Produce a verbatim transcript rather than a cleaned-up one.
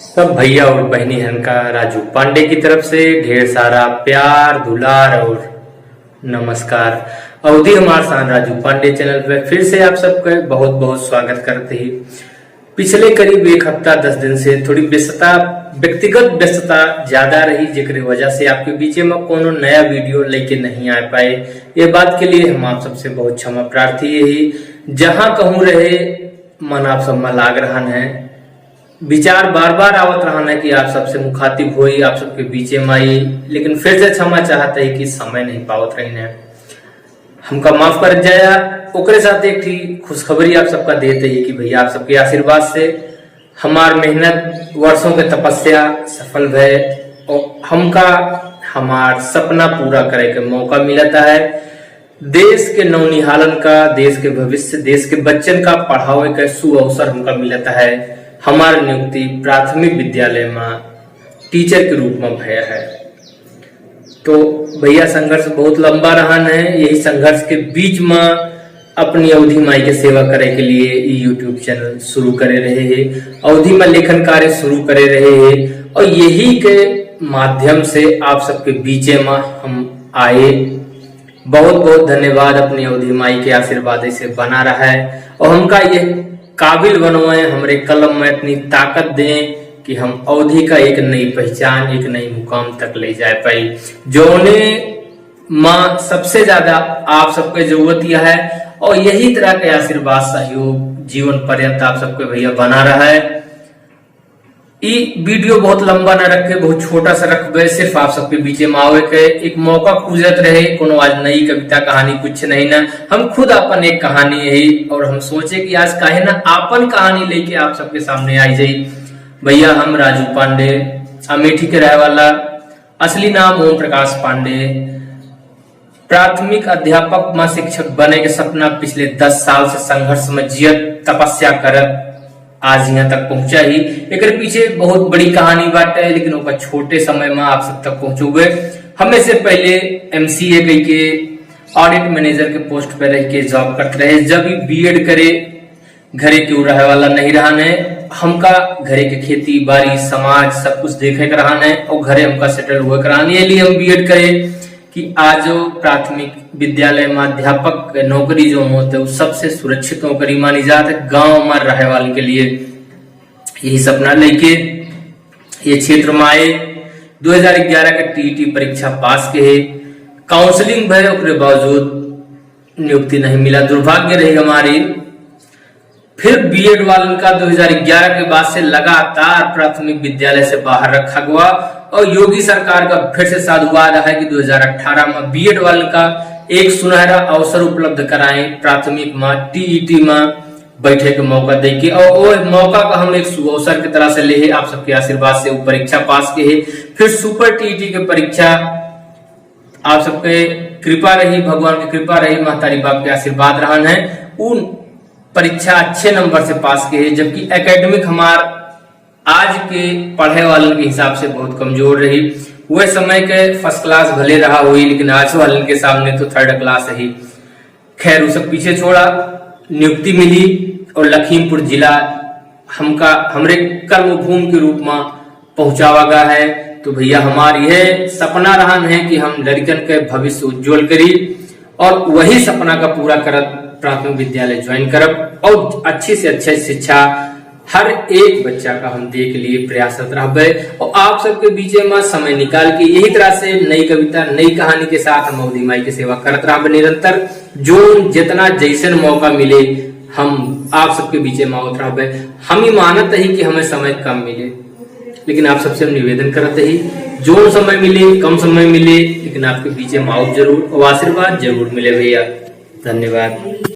सब भइया और बहिनी हन का राजू पांडे की तरफ से ढेर सारा प्यार, दुलार और नमस्कार। अवधी हमार शान राजू पांडे चैनल पे फिर से आप सबके बहुत बहुत स्वागत करत ही। पिछले करीब एक हफ्ता दस दिन से थोड़ी व्यस्तता, व्यक्तिगत व्यस्तता ज्यादा रही, जेकरे वजह से आपके बीचे में कोनो नया वीडियो लेके नहीं आ पाए। ये बात के लिए हम आप सबसे बहुत क्षमा प्रार्थी ही। जहाँ कहूँ रहे, मन आप सब में लाग रहन है, विचार बार बार आवत रहन है कि आप सबसे मुखातिब होई, आप सबके बीचे में आई, लेकिन फिर से क्षमा चाहत ही कि समय नहीं पावत रही है। हमका माफ कर जाया। ओकरे साथ एक ठी खुशखबरी आप सबका देत ही कि भइया, आप सबके आशीर्वाद से हमार मेहनत, वर्षों के तपस्या सफल भय और हमका हमार सपना पूरा करे के मौका मिलत है। देश के नौनिहालन का, देश के भविष्य, देश के बच्चन का पढ़ावे का सुअवसर हमका मिलत है। हमार नियुक्ति प्राथमिक विद्यालय में टीचर के रूप में भय है। तो भइया, संघर्ष बहुत लंबा रहन है। यही संघर्ष के बीच में अपनी अवधी माई के सेवा करे के लिए ई YouTube चैनल शुरू करे रहे हैं, अवधी में लेखन कार्य शुरू करे रहे हैं और यही के माध्यम से आप सबके बीचे में हम आए। बहुत बहुत धन्यवाद, अपनी अवधी माई के आशीर्वाद ऐसे बना रहा है और हमका ये काबिल बनवाए, हमरे कलम में इतनी ताकत दें कि हम अवधी का एक नई पहचान, एक नई मुकाम तक ले जा पाई। जौने माँ सबसे ज्यादा आप सबके जरूरत यह है और यही तरह के आशीर्वाद, सहयोग जीवन पर्यंत आप सबके भइया बना रहा है। ई वीडियो बहुत लंबा ना रखे, बहुत छोटा सा रखबे, सिर्फ आप सबके बीचे में आवे के एक मौका खोजत रहे। कोनो आज नई कविता कहानी कुछ नहीं ना, हम खुद अपन एक कहानी है और हम सोचे कि आज काहे ना अपन कहानी लेके आप सबके सामने आई जाई। भइया, हम राजू पांडे, अमेठी के रहे वाला, असली नाम ओम प्रकाश पांडे। प्राथमिक अध्यापक मा शिक्षक बने के सपना पिछले दस साल से संघर्ष में जियत, तपस्या करत आज यहाँ तक पहुँचा ही। एकर पीछे बहुत बड़ी कहानी बाटे, लेकिन ओकर छोटे समय में आप सब तक पहुँचोगे। हमें से पहले एमसीए कई के ऑडिट मैनेजर के पोस्ट पे रह के जॉब करते रहे। जब ही बीएड करे, घरे केहू रहे वाला नहीं रहन है। हमका घरे के खेती बाड़ी, समाज, सब कुछ देखे के रहन है और घरे हमका सेटल हुए के रहन है। ये लिए हम बीएड करे कि आजो प्राथमिक विद्यालय में अध्यापक के नौकरी जो होते, वो सबसे सुरक्षित नौकरी मानी जात है। गाँव में रहे वाले के लिए यही सपना लेके ये क्षेत्र में आए। दो हज़ार ग्यारह के टीईटी परीक्षा पास के है, काउंसलिंग भय, ओकरे बावजूद नियुक्ति नहीं मिला। दुर्भाग्य रही हमारी। फिर बीएड वालन का दो हज़ार ग्यारह के बाद से लगातार प्राथमिक विद्यालय से बाहर रखा गवा और योगी सरकार का फिर से साधुवाद है कि दो हज़ार अठारह में बीएड वालन का एक सुनहरा अवसर उपलब्ध कराएं, प्राथमिक में, टीईटी में बैठे के मौका दे के, और वो मौका का हम एक सुअवसर की तरह से ले, आप सबके आशीर्वाद से वो परीक्षा पास के है। फिर सुपर टीईटी के परीक्षा आप सबके कृपा रही, भगवान की कृपा रही, महतारी बाप के आशीर्वाद रहन है, उन परीक्षा अच्छे नंबर से पास के है। जबकि एकेडमिक हमार आज के पढ़े वालन के हिसाब से बहुत कमजोर रही। वह समय के फर्स्ट क्लास भले रहा हुई, लेकिन आज वालन के सामने तो थर्ड क्लास ही। खैर, वो सब पीछे छोड़ा, नियुक्ति मिली और लखीमपुर जिला हमका, हमरे कर्मभूमि के रूप में पहुंचावा गया है। तो भैया, हमार यह सपना रहन है कि हम लड़कन के भविष्य उज्जवल करी और वही सपना का पूरा करत प्राथमिक विद्यालय ज्वाइन करब और अच्छी से अच्छी शिक्षा हर एक बच्चा का हम दे के लिए प्रयासरत रहबे। और आप सबके बीचे में समय निकाल के यही तरह से नई कविता, नई कहानी के साथ हम अवधी माई के सेवा करत रहबे निरंतर। जोन जितना जैसन मौका मिले, हम आप सबके बीचे में आवत रहबे। हम ही मानत ही कि हमें समय कम मिले, लेकिन आप सबसे हम निवेदन करत ही, जोन समय मिले, कम समय मिले, लेकिन आपके बीचे में आवत जरूर और आशीर्वाद जरूर मिले भैया। धन्यवाद।